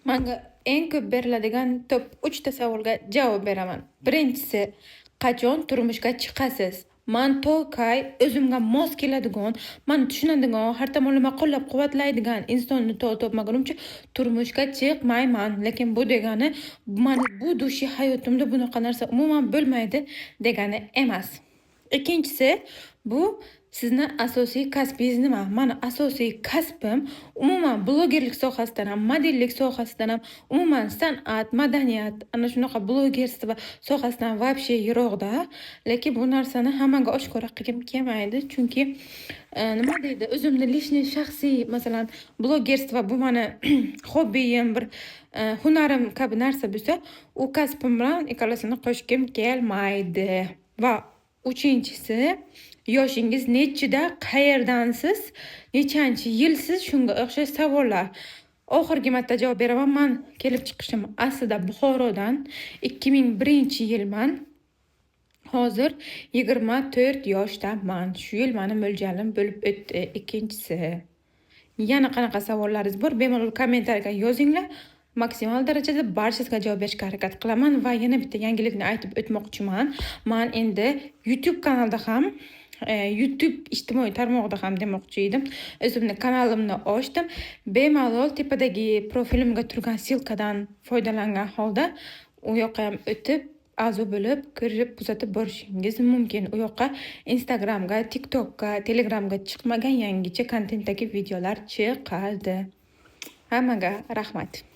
Manga eng ko'p beriladigan top 3 ta savolga javob beraman. Birinchisi: qachon turmushga chiqasiz? Man tokay o'zimga mos keladigan, mani tushunadigan, har tomonlama qo'llab-quvvatlaydigan insonni to topmagunimcha turmushga chiqmayman. Lekin bu degani mani будущий hayotimda bunaqa narsa umuman bo'lmaydi degani emas. Ikkinchisi, bu sizni asosiy kasbingiz nima? Mani asosiy kasbim umuman blogerlik sohasidan ham, modellik sohasidan ham, umuman san'at, madaniyat, ana shunaqa блогерство sohasidan вообще yiroqda. Lekin bu narsani hammaga oshkora qilgim kelmaydi, chunki nima deydi, o'zimni личный, shaxsiy, masalan, блогерство bu mani hobbiyim, bir hunarim kabi narsa bo'lsa, u kasbim bilan ikkalasini qo'shgim kelmaydi. Va uchinchisi, yoshingiz nechida, qayerdansiz, nechanchi yilsiz, shunga o'xshash savollar. Oxirgi marta javob beraman. Man kelib chiqishim aslida Buxorodan, 2001-yilman. Hozir 24 yoshdaman. Shu yil mani mo'ljalim bo'lib o'tdi. Ikkinchisi. Yana qanaqa savollaringiz bor, bemalol kommentariyga yozinglar. Maksimal darajada barchasiga javob berishga harakat qilaman va yana bitta yangilikni aytib o'tmoqchiman. Man endi YouTube kanalida ham, YouTube ijtimoiy tarmog'ida ham demoqchi edim. O'zimni kanalimni ochdim. Bemalol tepadagi profilimga turgan ссылка dan foydalangan holda u yoqqa ham o'tib, a'zo bo'lib, kirib kuzatib borishingiz mumkin. U yoqqa Instagramga, TikTokka, Telegramga chiqmagan yangicha kontentdagi videolar chiqadi. Hammaga rahmat.